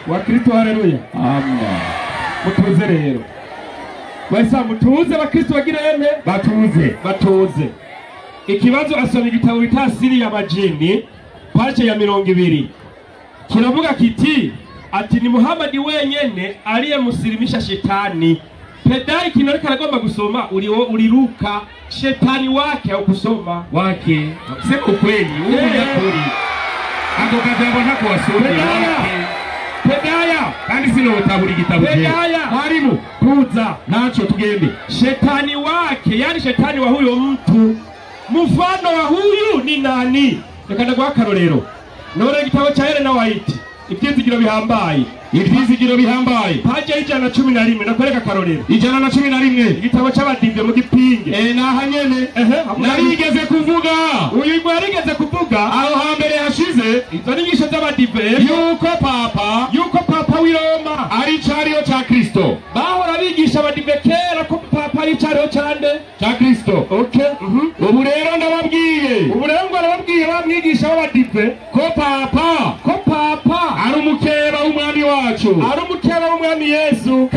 Wa Kristo, haleluya. Amen. Mutuze rero. Bayisa mutuze abakristo bagira ene batuze batuze. Ikibazo asoma igitabo bita Siri ya Majini page ya 20 kiravuga kiti ati ni Muhammad wenyene aliyemusilimisha shetani. Pedai kinoleka aragomba gusoma uriruka shetani wake au kusoma wake. Sema ukweli, unyakuri. Ako kajambo ntako wasome. Pedaya kandi sinotabura igitabo. Pedaya mwalimu tuza nacho tugende. Shetani wake, yani shetani wa huyo mtu, mfano wa huyu ni nani? Reka ndaguha akarorero. Nore igitabo cha Elena White ivyizigiro bihambaye. Ivyizigiro bihambaye. Paje 111 nakwereka akarorero. 111 igitabo c'abadivye mu gipinge. Naha nyene. Narigeze kuvuga. Uyu ngo yarigeze kuvuga aho hambere hashize izo nyigisho z'abadive yuko papa w'i Roma ari cariyo ca Kristo. Bahora bigisha abadive kera ko papa ari cariyo cande ca Kristo. Okay. Ubu rero ndababwiye. Ubu rero ngo arababwiye bamwigisha b'abadive ko papa ari umukeba w'umwami wacu. Ari umukeba w'umwami Yesu.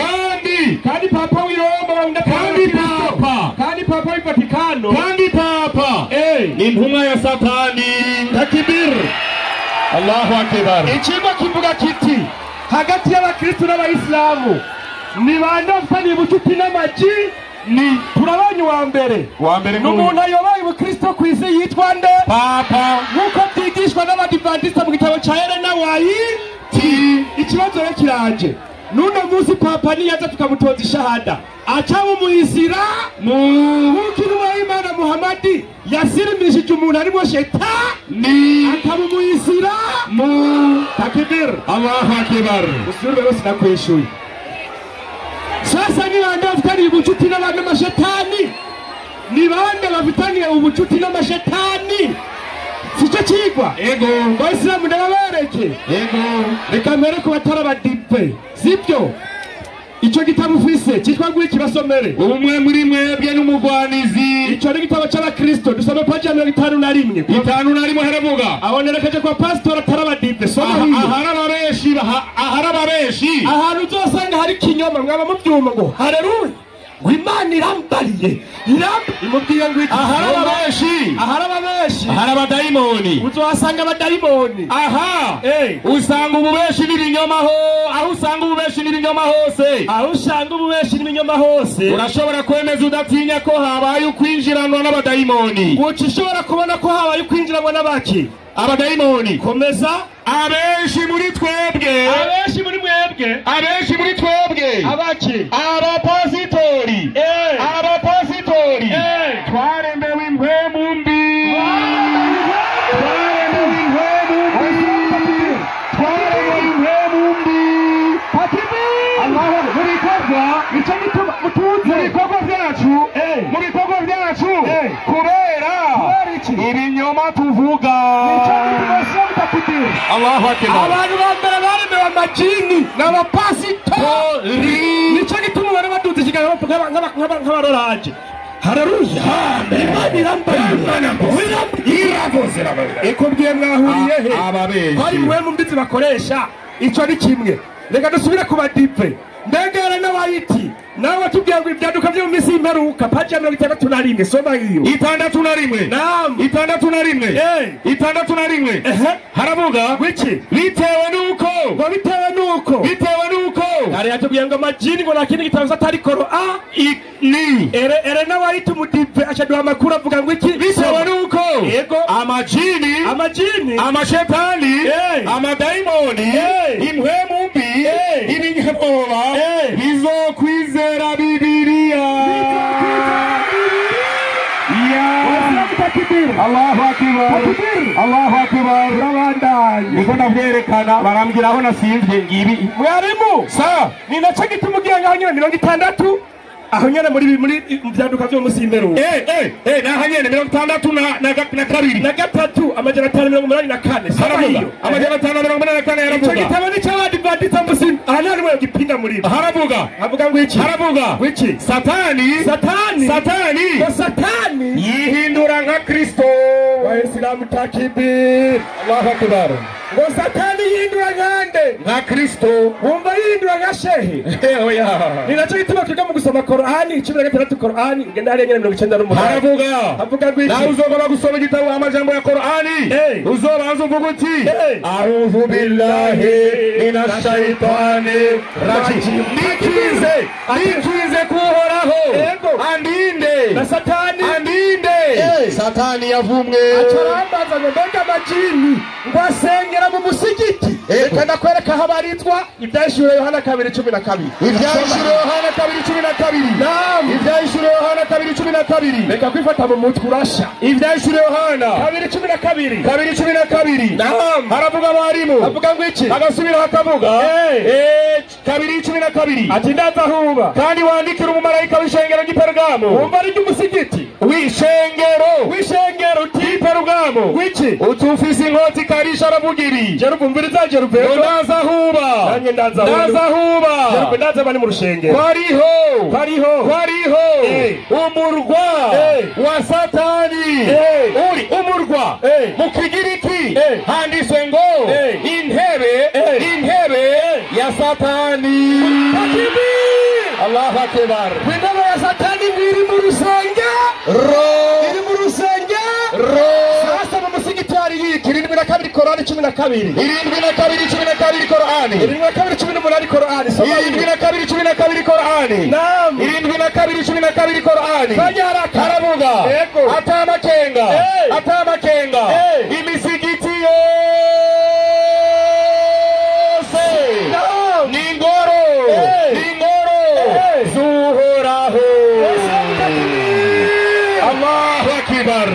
Kandi papa w'i Roma, kandi papa, kandi papa w'i Vatikano, kandi papa ni intumwa ya Satani. Takbir. Allahu akbar. Ikigo kivuga kiti hagati y'abakristo n'abayisilamu ni bande bafitaniye ubucuti n'amaji? Ni turabanye wa mbere. Wa mbere n'umuntu ayoboye ubukristo ku isi yitwa nde? Papa. Nk'uko byigishwa n'abadivantista mu gitabo ca Elena White. Ikibazo rero kiraje. Nuno munsi papa niyaza tukamutoza ishahada aca umuyisilamu. Nk'uko intumwa y'Imana Muhammadi yasirimishije umuntu arimo shetani akaba umuyisilamu. Takbir. Allahu akbar. Usubire bose nakwishuye. Sasa ni bande bafitaniye ubucuti n'amashetani? Ni bande bafitaniye ubucuti n'amashetani? Sico cigwa? Ego. Bayisilamu ndababereke. Ego. Reka mbere ku batari abadive. Sibyo? Ico gitabo ufise cyitwa ngwiki basomere. Umwe muri mwebwe n'umugwanizi. Ico ni igitabo c'abakristo dusome page ya 51. 51 haravuga. Abonerekeje kwa pastor atari abadive. Soma hiyo. Ahari ababeshi. Ahantu uzosanga hari kinyoma mwaba muvyuma ngo haleluya. Imana irambariye. Imubwiye ngo iki? Ahari ababeshi. Ahari ababeshi. Ahari abadayimoni. Uzohasanga abadayimoni. Aha. Usanga ububeshi n'ibinyoma ho. Aho usanga ububeshi n'ibinyoma hose. Aho usanga ububeshi n'ibinyoma hose. Urashobora kwemeza udatinya ko habaye ukwinjiranwa n'abadayimoni. Uca ushobora kubona ko habaye ukwinjiranwa n'abaki? Abadayimoni. Komeza. Abenshi muri twebwe. Abenshi muri mwebwe. Abenshi muri twebwe. Abaki? Abapasitori. Abapasitori. Twarembewe impwemu mbi. Twaremewe impwemu mbi. Twaremewe impwemu mbi. Allahu mu bikorwa Ico gituma mutuze. Mu bikorwa byacu. Mu bikorwa byacu. Kubera ibinyoma tuvuga. Nico gituma takbir. Allahu akbar. Abantu ba mbere baremewe amajini n'abapasitori. Nico gituma bari baduze ikiganza nk'abaroraje. Haleluya. Imana irambariye. Ikubwiye mwahuriye he? Ababeshi. Hari mwe mu mbizi bakoresha. Ico ni kimwe. Reka dusubire ku badive. Mbega n'abayiti nawe tubwiye ngo ibyaduka byo mu minsi y'imperuka page ya 61 soma hiyo. 61. Naam. 61. 61. Haravuga wiki bitewe nuko. Ngo bitewe nuko. Bitewe nuko. Hari yatubwiye ngo majini ngo lakini gitabo atari koro a ni ere n'abayiti umudive acaduha amakuru avuga ngo iki? Bitewe nuko. Yego. Amajini. Amajini. Amashetani. Amadayimoni. Impwemu mbi. Ibinyabwoba. Bizokwizera Bibiliya. Allahu akbar. Allahu akbar. Niko ndavyerekana barambwira aho nasimvye ngibi. Mwarimu. Sa ni naco gituma ugiye ngaho nyene 60 aho nyene muri byaduka byo musi imperuka. Naho nyene 62 na gatatu 584. Haravuga 584 yaravuga. Ico gitabo ni c'abadivantista musi aha nta nimwe gipinga muri bo. Haravuga. Avuga ngo iki? Haravuga. Wiki? Satani. Satani. Satani. Ngo Satani yihindura nka Kristo. Wa Islamu takbir. Allahu akbar. Ngo Satani yihindura nkande? Nka Kristo. Wumva yihindura nka shehe? Oya. Ni nacyo gituma twiga mu gusoma Korani 16 Korani igenda hariya nyene 98. Haravuga. Havuga ngo iki? Nawe uzogomba gusoma igitabo amajambo ya Korani. Uzobanza uvuga uti a'udhu billahi minash shaitani rajim. Nikize, nikize kuhoraho. Andinde. Na Satani. Andinde. Satani yavumwe. Acarambaza ngo mbega amajini ngo asengera mu musigiti. Reka ndakwereka aho abarizwa. Ibyahishuriwe Yohana 2:12. Ibyahishuriwe Yohana 2:12. Naam. Ibyahishuriwe Yohana 2:12. Reka kwifata mu mutwe urasha. Ibyahishuriwe Yohana 2:12. 2:12. Naam. Haravuga abarimu. Avuga ngo iki? Agasubira hakavuga 2:12. Ati ndaza huba. Kandi wandikira umumarayika w'ishengero ry'i Perugamo. Wumva ari ry'umusigiti. W'ishengero. W'ishengero uti Perugamo. W'iki? Utufise inkota ikarisha aravuga ibi. Jeruvumviriza Jeruvego. Ndaza huba. Nanjye ndaza huba. Ndaza huba. Jeruve ndaza bari mu rushengero. Kwariho. Kwariho. Kwariho. Umurwa wa Satani. Uri umurwa. Mu Kigiriki handitswe ngo intebe, intebe ya Satani. Allahu Akbar. Intebe ya Satani iri mu rusengero. Iri mu rusengero. Sasa mu musigiti hari iki? 72 Korani 12. 72:12 Korani. 72:18 Korani. 72:12 Korani. Naam. 72:12 Korani. Haravuga. Atamakenga. Atamakenga. Imisigiti yose. Ni ingoro. Ni ingoro. Zuhoraho. Allahu Akbar.